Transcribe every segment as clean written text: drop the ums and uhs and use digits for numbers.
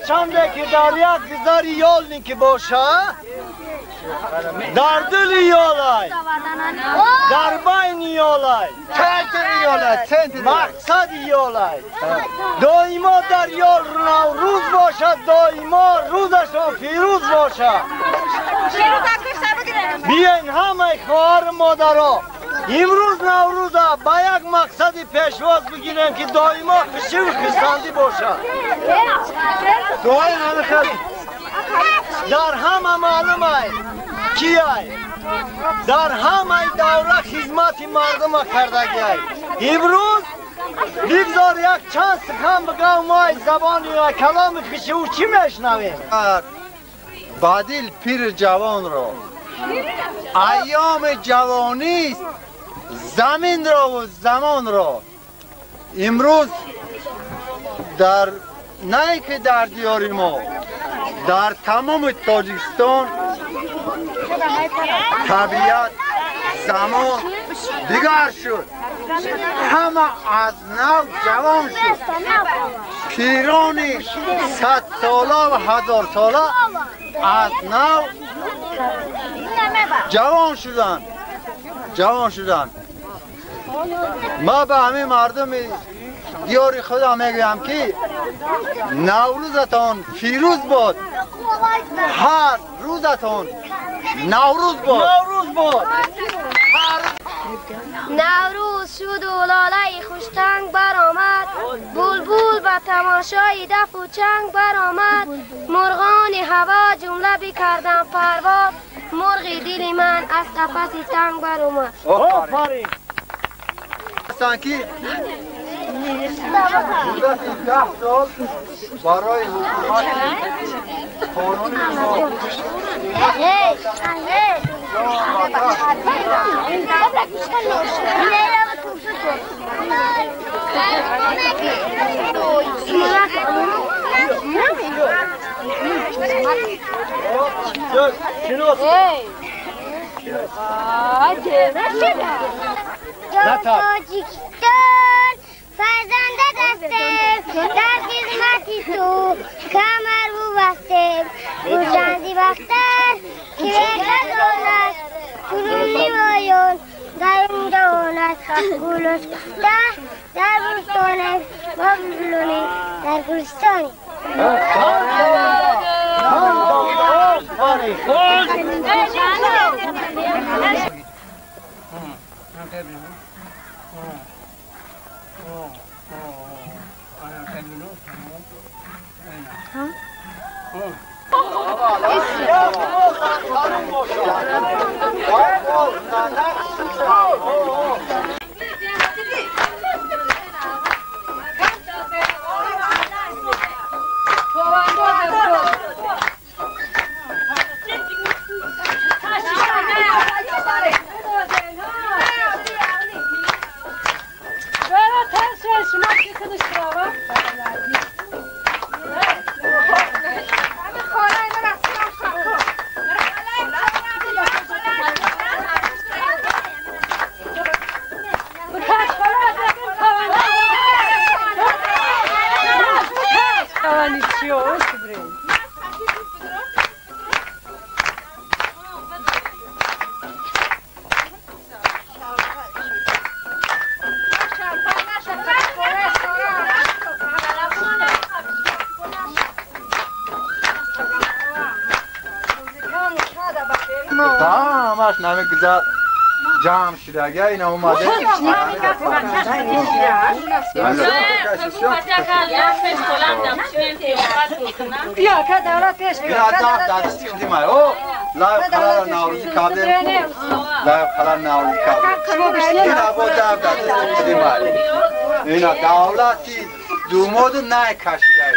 Ҳарчанде ки дар як гузари ёлни ки боша, дар дили ёлай, дар байни ёлай, мақсади ёлай. Доимо дар ёл Наврӯз бошад, доимо рӯзашон фирӯз бошад. Биёин ҳамаи хоҳару модаро, имрӯз Наврӯза ба як мақсади пешвоз бигирем, ки доимо хушиву хурсандӣ бошад. Дар ҳама маълумай кияй, дар ҳамаи давра хизмати мардума кардагиай. Имрӯз бигзор як чанд сухан бигӯям, мо аз забони каломи хушиву чӣ мешунавем? Бадил пири ҷавонро айёми ҷавонист, заминро ва замонро. Имрӯз дар на ин ки дар диёри мо, дар тамоми Тоҷикистон табиат, замон дигар шуд. Ҳама аз нав ҷавон шуд. Пирони садсола ва ҳазорсола аз нав ҷавон шуданд. Ҷавон шуданд. Ма ба ҳамин мардуми диёри худам мегӯям, ки Наврӯзатон фирӯз бод, ҳар рӯзатон Наврӯз бод. Наврӯз бод. Наврӯз шуду лолаи хуштанг баромад, булбул ба тамошои дафу чанг баромад. Мурғони ҳаво ҷумла бикарданд парвоз, мурғи дили ман аз қафаси танг баромад. Офарин. Ҳастанд, ки муддати 10 сол барои ҳукумати қонуни мо Шинос. Тоҷикистон, фарзанда дастем, дар хизмати ту камар бубастем. Гулшанди бахтар ки бекадонад, чунун ливоён дар он ҷавонад. Гулош куфта дар бӯстонем, мо булбулонем дар гулистонем. Ҳамаш намегузар, ҷамъ шудага, ина омаде. Бیا که دولت پیش بیا. О, лайв халала Наврӯзӣ кардем, лайв халал Наврӯзӣ кардем. Ина бо дав дадистидимай, ина давлати думоду най кашидай.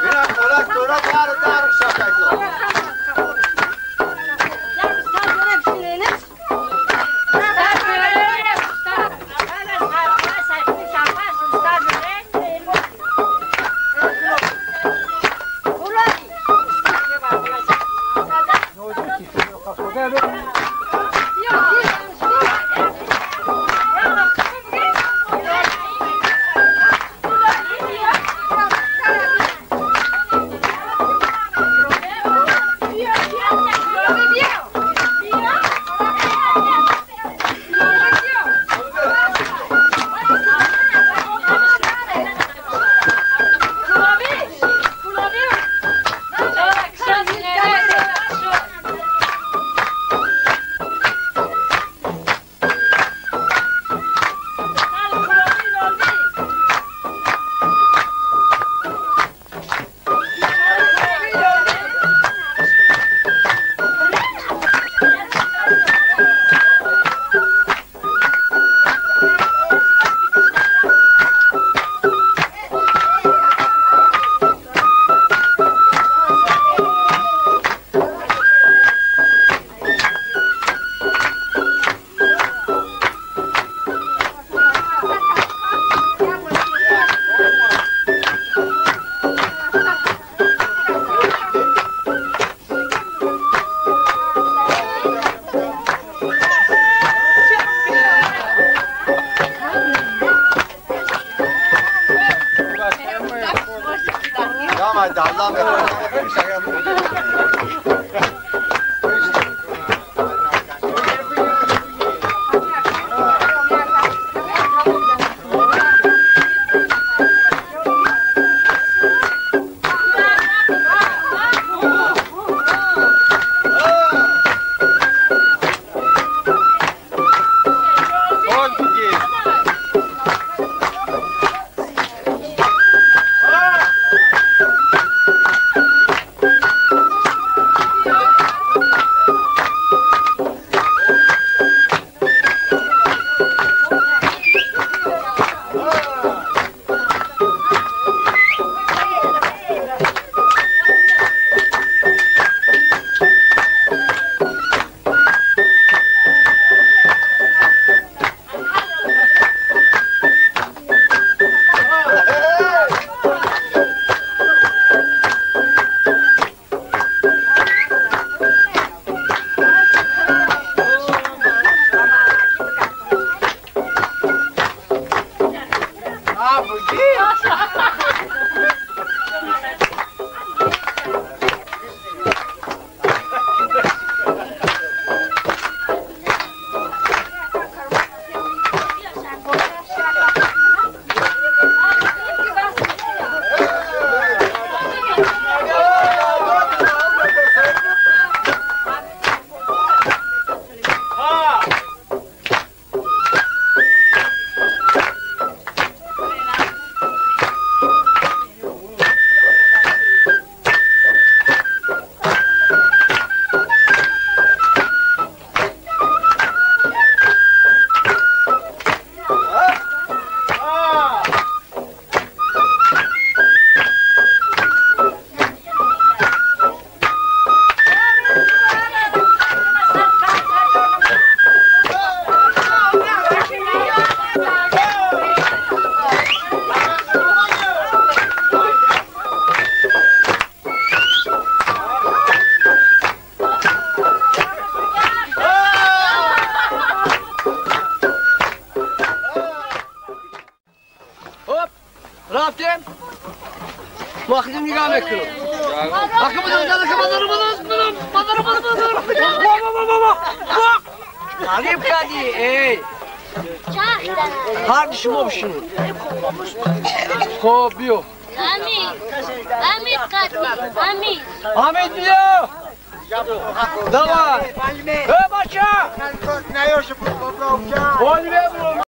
Ина холас дора дару дару шакайзо. Ма худим нигоҳ мекунам. Ака бадар, бадар, бадар, бадар, бадар. Ғариб кардӣ, эй. Ҳар шумо бишинед. Хоб, биё. Амид, Амид қати, Амид. Амид, биё. Давай. Эй, бача!